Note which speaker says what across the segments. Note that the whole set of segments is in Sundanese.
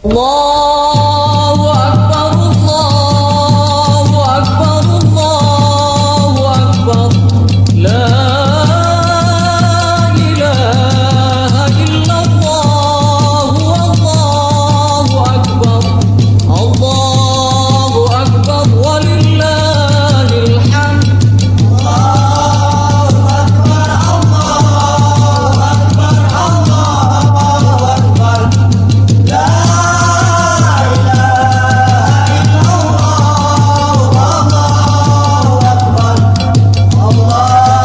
Speaker 1: Allahu Akbar, Allahu Akbar, Allahu Akbar. La ilaha illallah, Allahu Akbar, Allahu Akbar, walillahil hamd. Allahu Akbar, Allahu Akbar, Allahu Akbar. La ilaha illallah, Allahu Akbar, Allahu Akbar.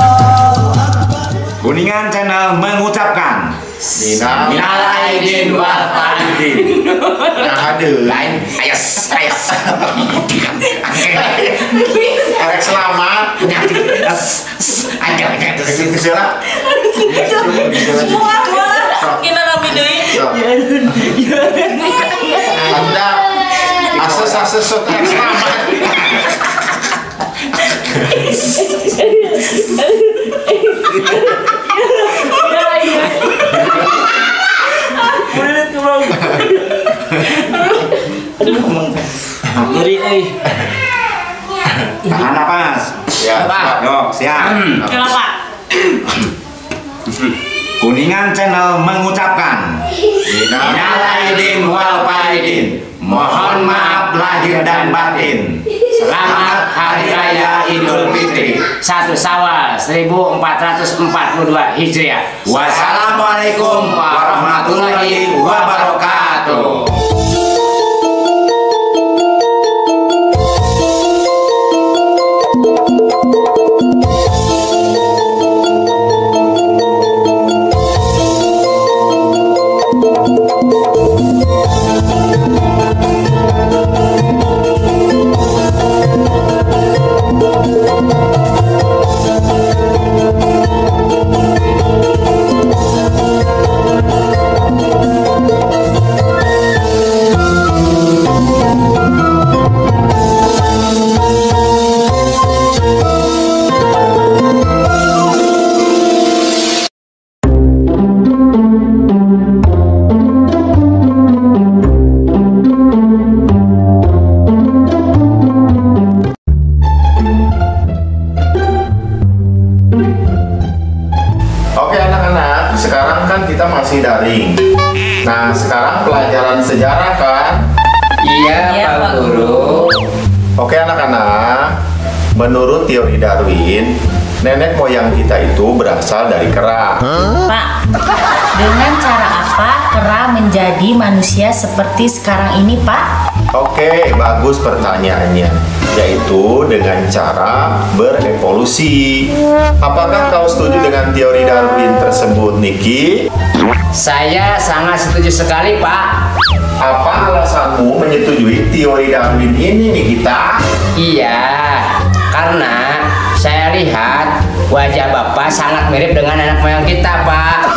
Speaker 2: Kuningan Channel mengucapkan
Speaker 3: Minal aidin wal faizin.
Speaker 4: Nah, aduh.
Speaker 3: Lain ayas ayas.
Speaker 4: Erek selamat. Kesela. Anda ases-ases sok erek selamat.
Speaker 5: Ngeri euy.
Speaker 2: Tahan napas.
Speaker 4: Ya,
Speaker 3: Pak.
Speaker 2: Yok, siap.
Speaker 5: Kenapa?
Speaker 2: Kuningan Channel mengucapkan Minal aidin wal faizin. Mohon maaf lahir dan batin.
Speaker 3: Selamat Hari Raya Idul Fitri 1 Syawal 1442 Hijriah.
Speaker 2: Wassalamualaikum warahmatullahi wabarakatuh.
Speaker 4: Oke anak-anak, sekarang kan kita masih daring. Nah, sekarang pelajaran sejarah kan?
Speaker 3: Iya, Pak Guru.
Speaker 4: Oke anak-anak, menurut teori Darwin, nenek moyang kita itu berasal dari kera.
Speaker 6: Pak, dengan cara apa kera menjadi manusia seperti sekarang ini, Pak?
Speaker 4: Oke, bagus pertanyaannya. Yaitu dengan cara berevolusi. Apakah kau setuju dengan teori Darwin tersebut, Niki?
Speaker 3: Saya sangat setuju sekali, Pak.
Speaker 4: Apa alasanmu menyetujui teori Darwin ini, Nikita?
Speaker 3: Iya, karena saya lihat wajah Bapak sangat mirip dengan nenek moyang kita, Pak.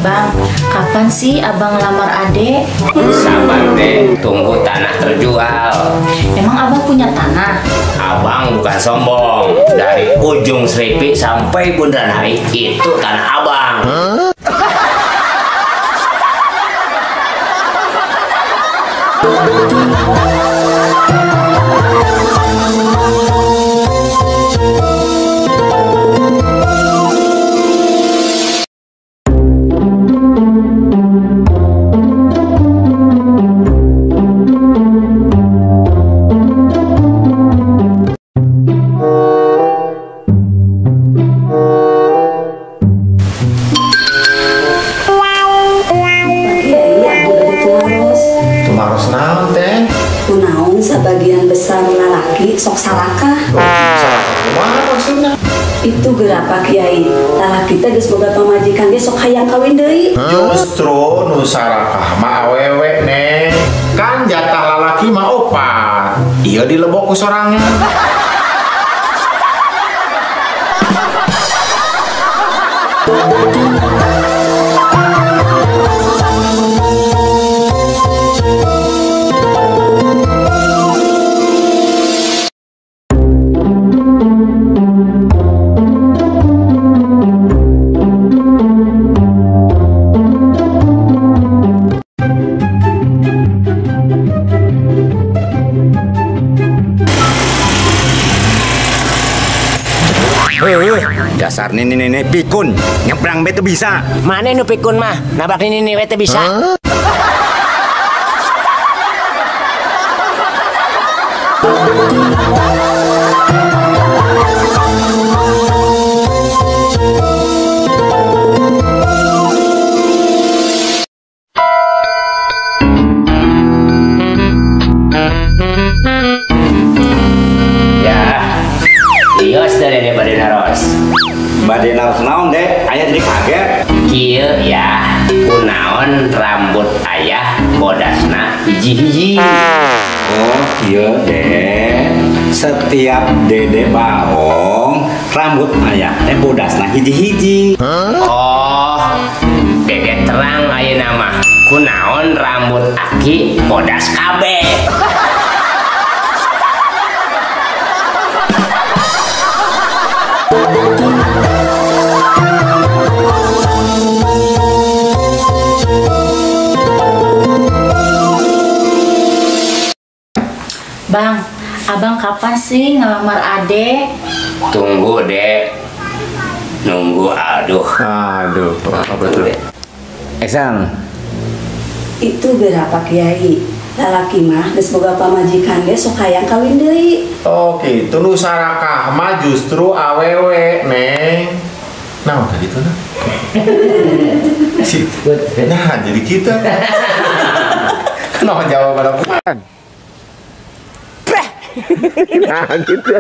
Speaker 6: Bang, kapan sih abang lamar adek?
Speaker 3: Sabar deh, tunggu tanah terjual.
Speaker 6: Emang abang punya tanah?
Speaker 3: Abang bukan sombong. Dari ujung Sripi sampai Bundaran Hari itu tanah abang.
Speaker 4: Huh?
Speaker 7: Kunaon sebagian besar lalaki sok sarakah. Itu geura Pak Kiai, lalaki teh geus boga pamajikan ge sok hayang kawin deui.
Speaker 4: Justru nu sarakah mah awewe neng. Kan jatah lalaki mah opat. Ieu dilebok ku sorangan.
Speaker 2: Dasar nini-nini pikun, nyebrang bete bisa.
Speaker 3: Mana nu pikun mah, nabrak nini bete bisa. Huh? Ya, ios dari daripada naros.
Speaker 2: Bade naros naon deh, ayah jadi kaget.
Speaker 3: Kieu ya, kunaon rambut ayah bodasna hiji-hiji.
Speaker 2: Oh, kieu deh. Setiap dede baong, rambut ayah teh bodasna hiji-hiji.
Speaker 3: Oh, dede terang ayeuna mah. Kunaon rambut aki bodas kabeh.
Speaker 6: Bang, abang kapan sih ngelamar adek?
Speaker 3: Tunggu dek, nunggu aduh.
Speaker 4: Aduh, apa tuh?
Speaker 2: Eksan.
Speaker 7: Itu berapa kiai? Lalaki mah geus boga pamajikan ge sok hayang kawin deui.
Speaker 4: Oh gitu, nu sarakah mah justru awewe, Neng. Nah, udah gitu nah. Nah, jadi kita. Kenapa jawab pada bukan? Nah, gitu.